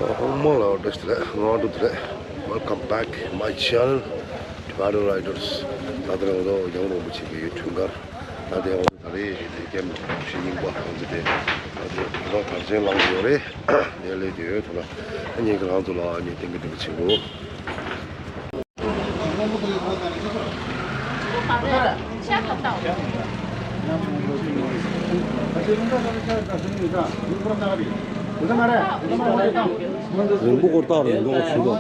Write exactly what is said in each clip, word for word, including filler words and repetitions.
ཨོ་མ་ལ་བཀྲ་ཤིས་བདེ་ལེགས། ང་དུ་བདེ་ལེགས། Welcome back my channel, Tibetan Riders. ད་ལྟ་རང་དུ་རྒྱལ་བ་རིན་པོ་ཆེ་གི་འཁྲུངས་སྐར་ད་ལྟ་ཡང་ད་རེས་དེ་ཀེམ་ཞིག་ཡིན་པ་ཁོང་ཚོ་དེ་ད་ལྟ་ད་གར་ཆེན་ལངས་ཡོད་རེད། དེ་ལས་དེ་ཡོད་ཐུབ་ན་ངེད་ཀྱི་རང་ཚོ་ལ་ནི་ཏན་གི་ཏན་གི་ཆེན་པོ། རིང་པོ་སྐོར་བཏང་རེད་འགྲོ་ཞུ་དོ།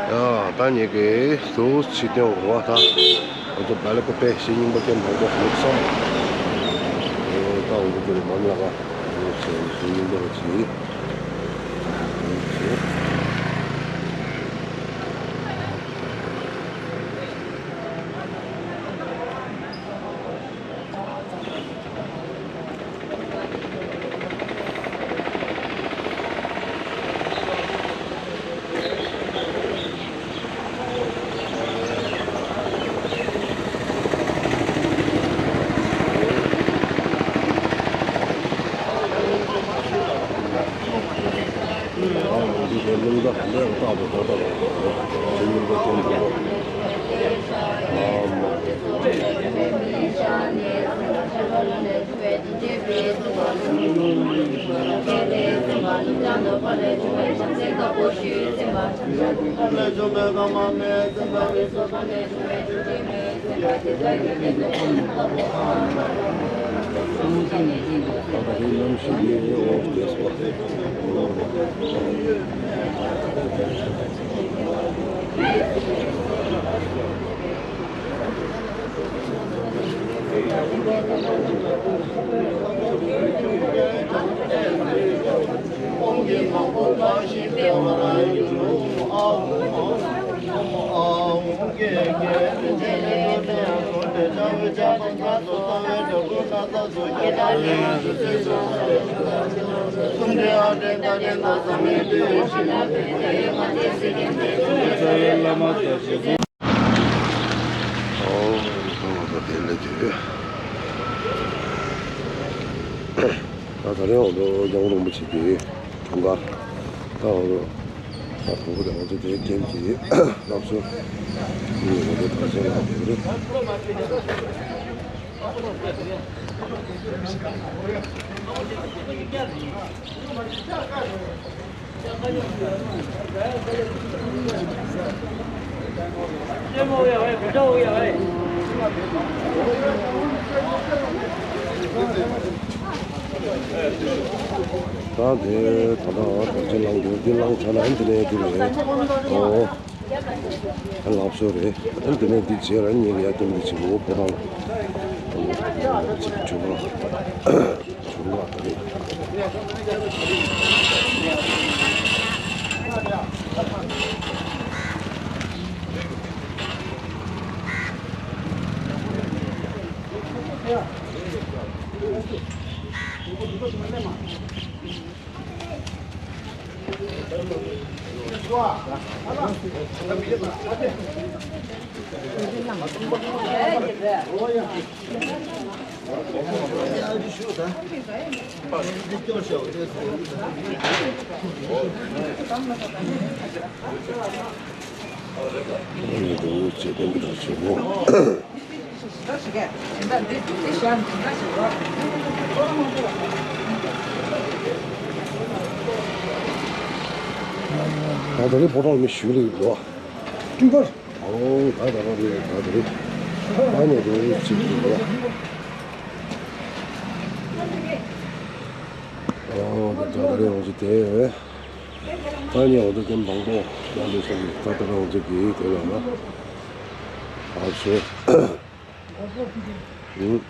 ཡ། ད་ངེད་ཀྱིས་ཟུར་ཕྱི་སྟོན་འོག་ད་ང་ཚོ་བལ་ཀོ་པེ་ཞེ་རྙིང་པ་ཀེམ་མང་པོ་ལུགས་སམ། ད་འོ་དེ་མམ་ལ་ག་ཞེ་རྙིང་པ་ཅི། ད་ད་རེས་འོ་ད་རྒྱལ་བ་རིན་པོ་ཆེ་གི་འཁྲུངས་སྐར། ད་འོ་ད་གོང་བུ་དང་འོ་ད་དེའི་རྒྱན་གྱི་ལྷ་གསོལ་ནི་འོ་ད་གར་ཆེན་ལ་དེ་རེད། ད་དེ་ད་ལྟ་གར་ཆེན་ལངས་འདུག་འདི་ལངས་ཚར་ན་འདི་ནས་འདི་རེད། ཨོ། ལགས་སོ་རེད། ཨ་ནི་དེ་ནས་འདི་རྗེས་རང་ཉིད་ལ་ཡ་དེ་མི་ཆེ་བོ་ཕོ་བྲང་ལ་ཅིག་བྱུང་བ་བྱུང་བ་རེད། ད་དེ་རིང་ཕོ་བྲང་མི་ཞུགས་ལེ་ཡོད། སྤྲུལ་སྐུ། ཨོ་ད་ད་ད་རེད་ད་ད་རེད། ཨ་ནི་རེད་ཅིག་རེད། ཨོ་ད་ད་རེད་འོང་ཅིག་དེ། ཨ་ནི་འོ་ད་དེ་མང་པོ་ཡང་འདུག་སོང་ད་ད་རེད་འོང་ཅིག་གི་དེ་ལ་ན། ཨ་ཤེ། ཨུ།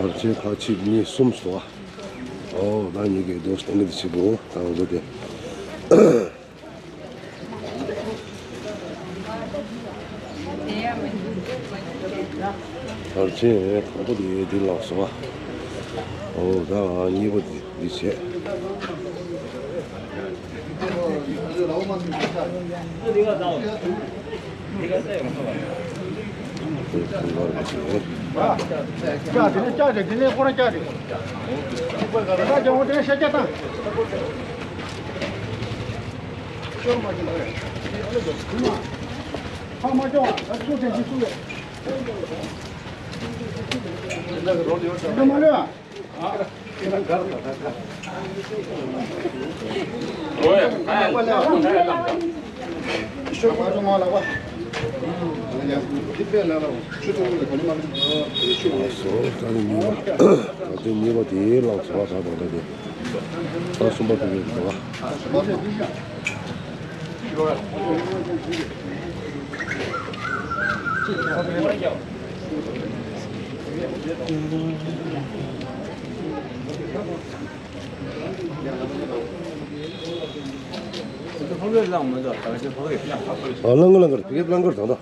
བར་ཆད་ཁག་གཅིག་གཉིས་གསུམ་སོ། ཨོ་ད་ཉིད་ཀྱི་རྡོ་སྟེང་གི་ཆེ་བོ་དང་བོ་དེ། བར་ཆད་དང་པོ་དེ་འདི་ལགས་སོ། ཨོ་ད་གཉིས་པ་དེ་འདི་བྱས། ལྕགས་དེ་ནས་ལྕགས་རེད། དེ་ནས་ཁོ་རང་ལྕགས་རེད། ད་ལྕགས་འོང་དེ་ནས་ཤ་རྒྱགས་བཏང་། ཤོར་མ་བྱུང་བ་རེད། ཕ་མ་སྐྱོང་བ་ད་སུ་དེ་འདི་སུ་རེད། དེ་འདྲ་མ་ལོས། སོ་ད་ནི་གཉིས་པ། ད་ནི་གཉིས་པ་དེའི་ལག་ཚོ་བ་ད་དང་ད་དེ། ད་གསུམ་པ་དེ་རེད་ད། ཨ་ལང་གར་ལང་གར་ཕ་གི་ལང་གར་དང་ད།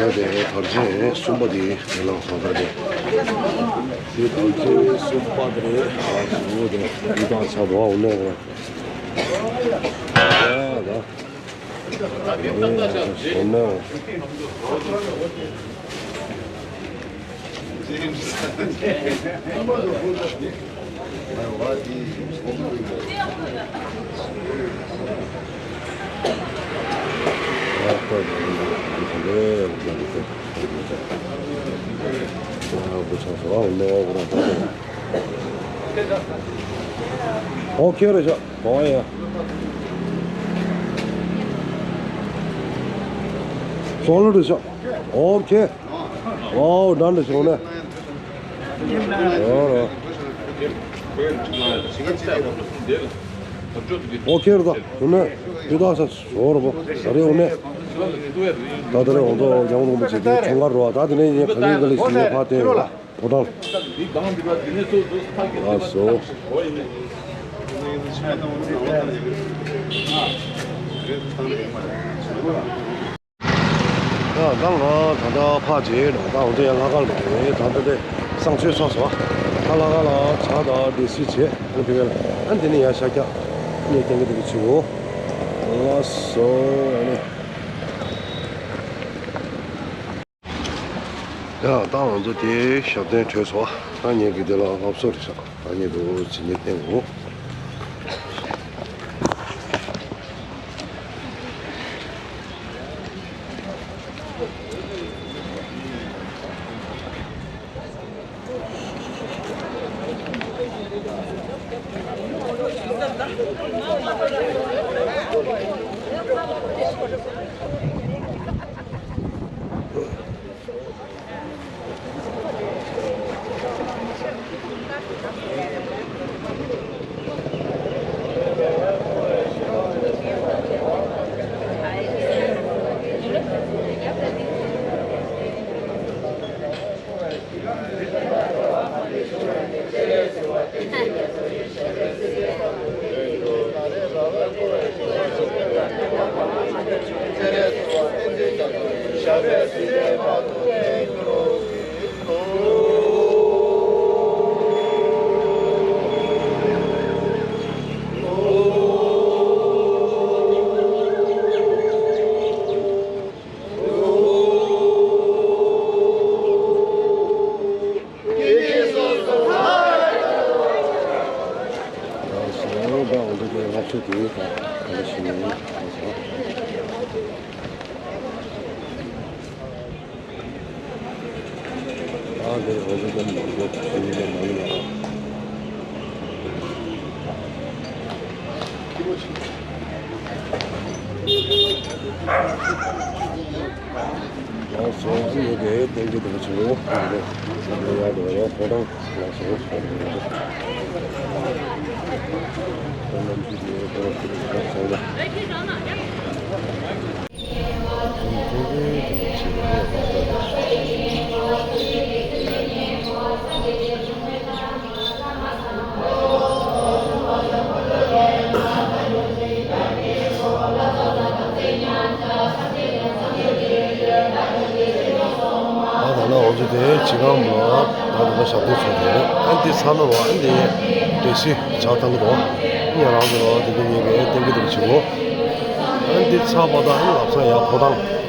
ད་དེ་བར་ཆད་གསུམ་པ་དེ་དེ་ལ་ཧོ་ད་དེ། དེ་བར་ཆད་གསུམ་པ་དེ་རེད། ཨ་ཟུ་དེ་འདི་དང་ཆ་བ་འོ་ནས་རེད། ཡ་ད། འོ་ན། ཨོ་ཁེ་རེད་ཤག་ཨོ་ཡ། སོ་ལོ་རེད་ཤག་ཨོ་ཁེ། ཨོ་ཌན་རེད་ཤག་ནས། ཨོ་རོ། ཨོ་ཁེ་རེད་ད། དེ་ནས་དེ་དག་ས་ཟོ་རོ་བོ། ད་རེ་འོ་ནས། ད་ད་རེ་འོ་ཚོ་ཡང་རོ་མི་བྱེད་དེ་ཁྱོང་ག་རོ། ད་དེ་ནས་ཡིན་ག་ལེ་ག་ལེ་ཞིག་ཡོད་ཕ་དེ་ཡོད། ཕོ་བྲང་། ལགས་སོ། ད་ད་ང་ད་ལྟ་ཕར་བྱས་ནོ། ད་འོ་དེ་ཡང་ལྷ་ཁང་ལ་རེད། ད་ལྟ་དེ་བསང་མཆོད་ཚོགས་སོ། ད་ལྷ་ཁང་ལ་ཇ་དང་སྡེ་སྲིད་བྱས། ཨ་དེ་ནས་ཡར་ཤར་རྒྱག་ངས་སྟོན་གྱི་འདུག་གི་ཆུ་བོ། ལགས་སོ། ཨ་ནི། ཡ་ད་ང་ཚོ་དེ་ཞབས་བརྟན་གྲོལ་སོང་། ད་ངེད་ཀྱི་དེ་ལ་སློབ་གསོ་རེད་ཤག་ད་ངེད་དུ་ཇི་ནས་བསྟན་འོ། ཚུལ་དེ་ད་ག་ལ་ཞིག་ཡིན་ཨ་འདིར་འོ་ལུ་ཀམ་མང་པོ་ཞིག་ཡིན་པ་མ་ཡིན་ལ། ཡང་སོང་ཙི་ཡོད་དེ་ཏན་ཏན་དེ་ཆུ་བོ་ཡོད་དེ་ཡང་ཕོ་བྲང་། ད་ད་ལ་འོ་ཚོ་དེ་ཅི་གང་མ་ད་ད་ལ་ཞབས་བརྟན་ཚོ་དེ་ཨ་འདི་ཚ་ལོ་བ་ཨ་འདི་དེ་སི་ཆགས་ཐང་གི་དོ་ཉ་རང་ཚོ་ལོ་དེ་འདི་ཉེ་བའི་ཏན་གི་དུ་ཆི་གོ་ཨ་འདི་ཚ་བ་ད་ཨ་ལབ་ས་ཡ་ཕོ་བྲང་།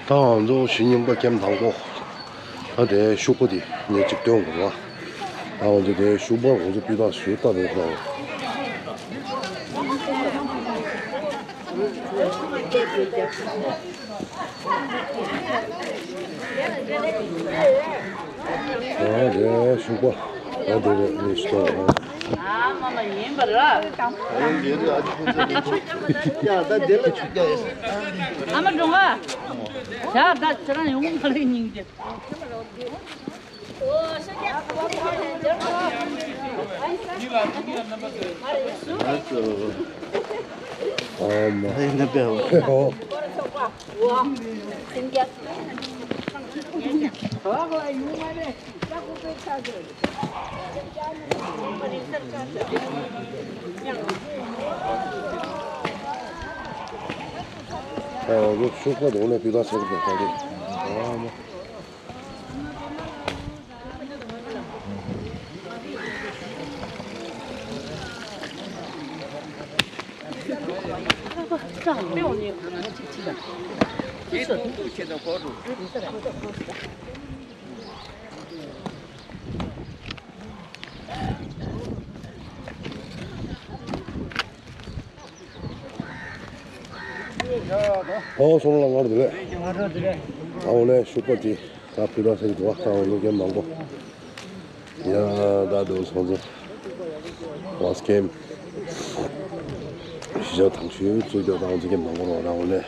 ད་ང་ཚོ་གཞི་རྙིང་པ་ཀེམ་དང་པོ། ད་དེ་ཤུག་པ་དེ་ངས་ཅིག་སྟོན་དགོས་པ། ད་ང་ཚོ་དེ་ཤུག་པ་ང་ཚོ་སྤུས་དག་ཞུ་ལྟ་བུ་དང་། ཨ་རེ་ཤུག་པ། ཨ་དེ་རེ་ནི་ཤུག་པ། ཨ་མ་མ་ཡིན་པ་ར། ཡ་ད་དེ་ལ་ཆུ་རྒྱག་ཡོད། ཨ་མ་འགྲོ་ང་། ཡ་ད་ཁྱེད་རང་ཡོང་མ་རེད་སྙིང་རྗེ། ཨ་ལོ། ཤུག་པ་དེ་འོ་ན་སྤུས་དག་ཆགས་ཀྱི་འདུག་ད་རེད། ཨ་མ། ཨོ་སོང་ལ་ངར་དེ་རེད། ཨ་འོ་ལེ། ཤུག་པ་དེ་ད་སྤུས་དག་ཆགས་ཀྱི་འདུག་ད་འོ་ལོ་རྒན་མང་པོ། ཡ་ད་དུང་སོང་ཙང་ལ་སི་ཊི་གེམ་གཞིས་ཆགས་དང་ཤོས་བཙུགས་ཀྱང་ད་འོ་ཙི་རྒན་མང་པོ་རོགས་ད་འོ་ལེ།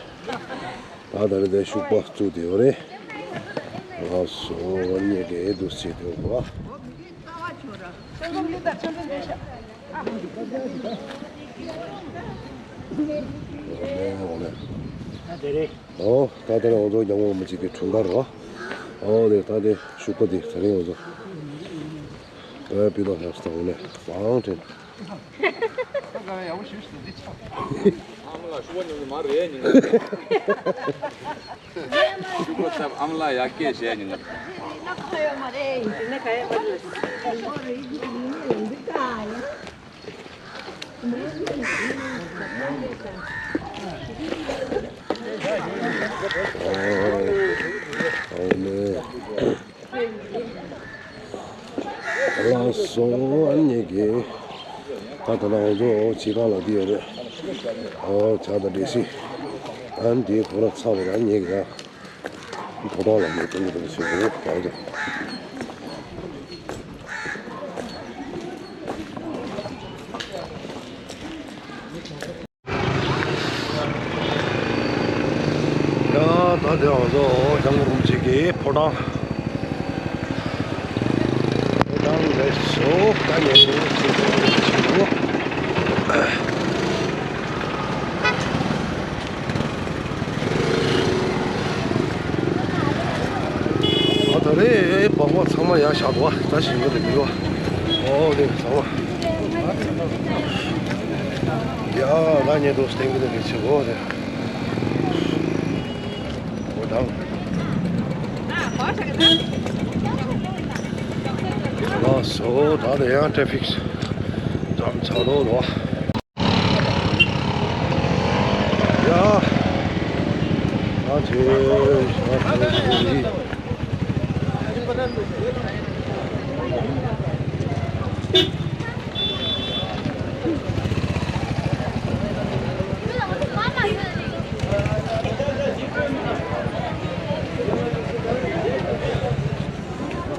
ད་ད་རེད་དེ་ཤུག་པ་བཙུགས་དེ་ཡོད་རེད། ལགས་སོ། ངེད་ཀྱི་ཨེ་འདུག་བྱེད་དེ་ཡོད་པ། ཨོ་ད་ལྟ་རང་ཚོ་རྒྱལ་བ་རིན་པོ་ཆེ་གི་འཁྲུངས་སྐར་རོ། ཨོ་དེ་ད་དེ་ཤུག་པ་དེ་ད་རིང་ང་ཚོ་ཨེ་སྤུས་དག་ལྷག་སྟེ་འོ་ལེ་མང་དྲན། ཨ་མ་ལགས་ཤུག་པ་ཉོ་གི་མ་རེད་ཉིན། ཤུག་པ་ཚབ་ཨ་མ་ལགས་ཡག་སྐད་བཤད་ཉིན། ལགས་སོ། ཨ་ནི་ངེད་ཀྱི་ད་ད་ལྟ་ང་ཚོ་ཕྱི་ཁང་ལ་འདི་ཡོད་རེད། ཨོ་ཇ་དང་འབྲས་སིལ། ཨ་ནི་འདིའི་ཁོ་ར་ཚ་བ་ལ་ངེད་ཀྱི་ཡ། ཕོ་བྲང་ལ་ངེད་ཀྱི་འདི་ཚོ་ཞིག་འདུག་ཨོ་ཙི། ཡ་ད་དེ་ང་ཚོ་སྐྱབས་མགོན་རིན་པོ་ཆེ་གི་ཕོ་བྲང་། ཕོ་བྲང་ལ་སོགས་ད་ཉེ་པོ་ཚོ་ཚོ་ཚོ། ཨ་ད་རེས་སྦག་སྦག་ཚང་མ་ཡར་བཞག་འདུག་བ། ད་ཞིང་ཁ་དེ་འདུག་བ། ཨོ་དེ་ཚང་མ། ཡ་ང་ཉེ་དུ་སྟེང་གི་དེ་གི་ཆེ་བོ་དེ། འོ་དང་། ལགས་སོ། ད་དེ་ཡང་ཊེ་ཕིག་ཇམ་ཆགས་འགྲོ་འདུག་བ། ཡ། ཨ་ཙི། ཨ་ཙི།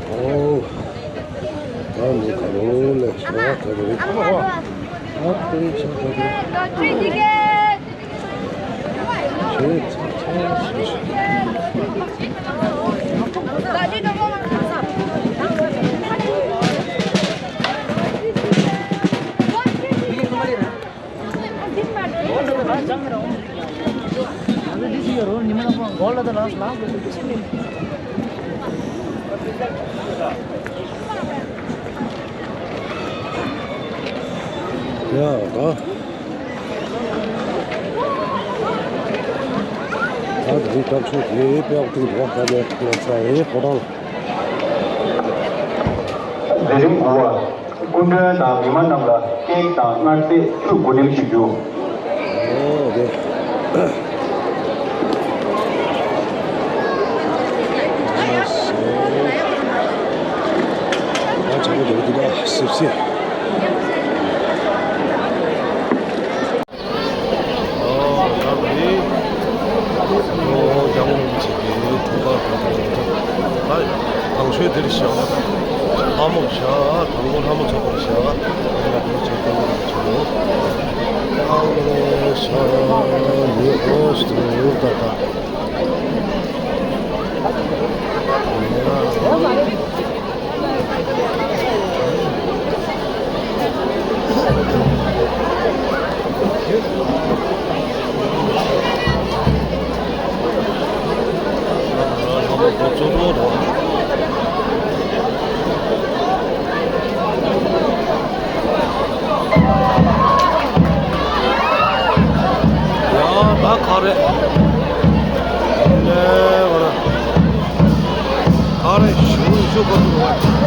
ཨོ། ད་ནི་ད་རུང་ལས་བྱ་བ་ད་རེད། ཨ་ཏེ་བྱ་བ་ད་རེད། ཁྱེད་ཚོ་ཚོ་ཞིག་ཞིག་ཡ་ད། ད་དེ་རིང་སྐབས་ཤོག་དེ་དཔེ་ཡག་ཐུག་འདུག་ད་ལྟ་ང་ཚ་ཡའི་ཕོ་བྲང་ལ། མཛད་རིམ་དགུ་པ། སྐུ་མགྲོན་དང་མི་མང་རྣམས་ལ་ཀེག་དང་མངར་ཟས་ཆུ་འགོ་འགྲེམས་ཞུ་རྒྱུ། ཨོ་དེ། ཨ་ཆ་གོ་དེ་དེ་ད་སིབ་སིབ། ཨོ་ད་རེད། ཨོ་སྐྱབས་མགོན་རིན་པོ་ཆེ་གི་འཁྲུངས་སྐར་གོ་སྐབས་ད་དང་ཤོས་འདིར་བཞག་ལྷ་མོ་བཞག་དང་པོ་ལྷ་མོ་ཚོགས་པར་བཞག་ལྷ་མོ་ཚོགས་པར་བཞག་ཨ་མོ་བཞག་ནི་ཨོ་སྟོ་ད་ད། ཡ་ད་ག་རེ། ཨེ་བ་ལ། ག་རེ་ཞུ་ཞུ་ག་ཐུབ་བ།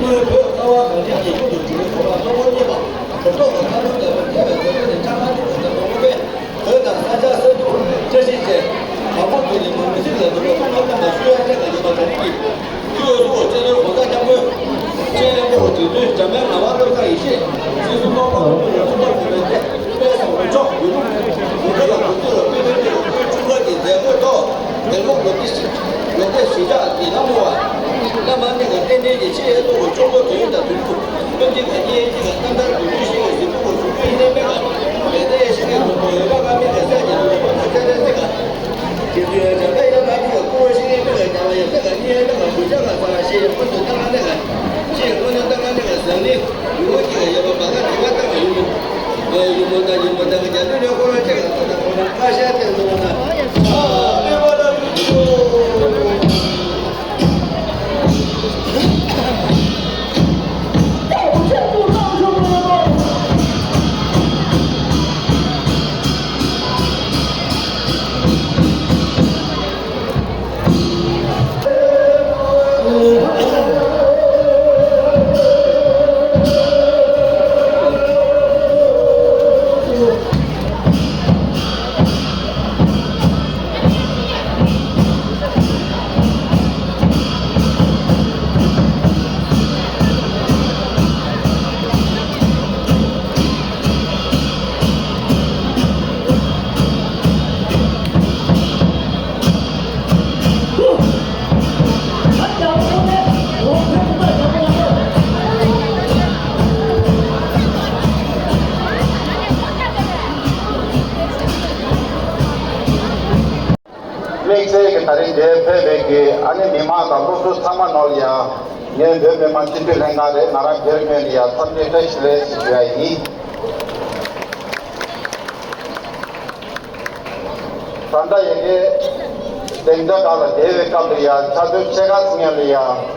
སྐུའི་བོད་ཁ་བ་གངས་ཅན་གྱི་ཡུལ་དུ་འགྲོ་བའི་གོ་འཕང་མཐོན་པོ་བརྙེས་པ། གྲུབ་ཐོབ་ཀྱི་མཁའ་འགྲོ་ལྟ་བུའི་ཐེག་པའི་མཛད་སྤྱོད་ནི་ཕྱག་ན་རྡོ་རྗེ་ལྟ་བུ་དངོས་པས། བོད་དང་ས་སྐྱ་ས་ཐོག་བཀྲ་ཤིས་ཅན། བ་སྤུ་གྲོ་ནས་མུ་མུ་ཟིག་ལ་འདུག་པའི་ཁོང་རྣམ་པ་ཞུ་ཡ་ཅན་ལ་ཡོད་པ་ག་རེ་གི། ཁྱི་ཡོད་སུ་སྤྱི་ནོར་གོང་ས་སྐྱབས་མགོན། སྤྱི་ནོར་གོང་ས་སྐྱབས་མགོན་འཇམ་དཔལ་ངག་དབང་བློ་བཟང་ཡེ་ཤེས། སྲིད་ཟུར་སྟོང་པ་ལྷུན་པོ་ནས་ཐུགས་དམ་གྱི་མེ་ལྕེ། དཔལ་བཟང་པོ་མཆོག་ཡུལ་ལུང་གོང་ས་ལ་གུས་བཏུད་ལ་སྐུའི་ཕན་བདེ་ལ་སྐུའི་ཆུང་ཁ་གི་མཛད་སྒོའི་ཐོག་དེ་སྔོན་ལོ་རྒྱུས་ཤིག་ལོ་རྒྱུས་ཞུ་བྱ་འདི་ལ་མོ་བ། བླ་མ་གཉིས་ཀྱི་རྟེན་འབྲེལ་གྱི་ཆེས་གཏོང་བའི་གཅུང་པོ་དོན་ཡོད་དང་དོན་གྲུབ། སྤུན་མཆེད་ཀྱི་གཉེན་གཅིག་ལ་རྣམ་ཐར་དགོས་རྒྱུ་ཞིག་གི་གཟིགས་སྐུ་གོ་སུ་སྐུ་ཡིན་ནའི་མེད་ལ། མེད་དེ་ཞིག་གི་གོ་གོ་ཡོད་པ་ཀ་མེད་ཀྱི་སྲས་ཀྱི་ལུང་པ་ན་ཚད་ལྡན་སྲིད་ཀ། དེ་དུས་འཇམ་དཔལ་དབྱངས་ལགས་ཀྱིས་སྐུ་ངོ་ཤེས་ཀྱི་མི་ལ་རྒྱལ་བ་ཡབ་སྲས་ཀྱི་གཉེན་ལགས་ལ་གུས་ཕྱག་ལ་ཚང་ཞེས་སྔོན་དུ་བཏང་ལ་གནས་ལ། ཞེས་སྔོན་དུ་བཏང་ལ་གནས་ལ་ཟང་ནི་ཡུལ་ངོ་གཅིག་ལ་ཡོད་པ་མ་ག་དྲི་བ་བཏང་བ་ཡུལ་མོ། ཡུལ་མོ་དང་ཡུལ་མོ་དང་གི་རྒྱ་མི་ལས་ཁོ་རང་གཅིག་ལ་ལྟ་དང་ཁོ་རང་ཁ་ཤས་བསྟན་སོང་ན། ཨ་ཨེ་མ་ལ་ཡུལ་མོ། དམིགས་བསལ་གྱི་ད་རིང་འདིར་ཕེབས་པའི་གི་ཨ་ནི་མི་མང་དང་སློབ་ཕྲུག་ཚང་མ་ནོར་ཡ། ངའི་བོད་མི་མང་སྤྱི་འཐུས་ལྷན་ཁང་རེད། ང་རང་སྒེར་ངོས་ནས་ཡ་འཚམས་འདྲི་བཀྲ་ཤིས་བདེ་ལེགས་ཞུ་ཡ་ཡིན། ད་ལྟ་ཡ་གི་གདན་ས་ཁག་ལ་བསྡད་པའི་སྐབས་དུ་ཡ་ཕྱག་དོན་ཆེ་ཁག་ཚིག་ངན་ལ་ཡ།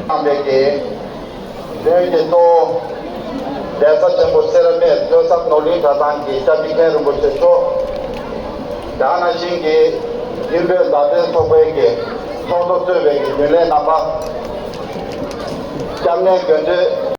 ཨ་མའི་གི་དོན་གྱི་གཙོ་བོ་ལེགས་ཚ་ཆེན་པོ་སེ་ར་སྨད་ལྷོ་ས་ནོར་གླིང་གྲྭ་ཚང་གི་སྐྱབས་རྗེ་མཁན་རིན་པོ་ཆེ་མཆོག་དེ་ནང་བཞིན་གྱི་དབུས་བོད་མཛའ་འབྲེལ་ཚོགས་པའི་གི་ཚོགས་གཙོ་གཙོས་པའི་གི་རྒྱུན་ལས་རྣམ་པ། སྐྱབས་གནས་དགོན་སྡེ་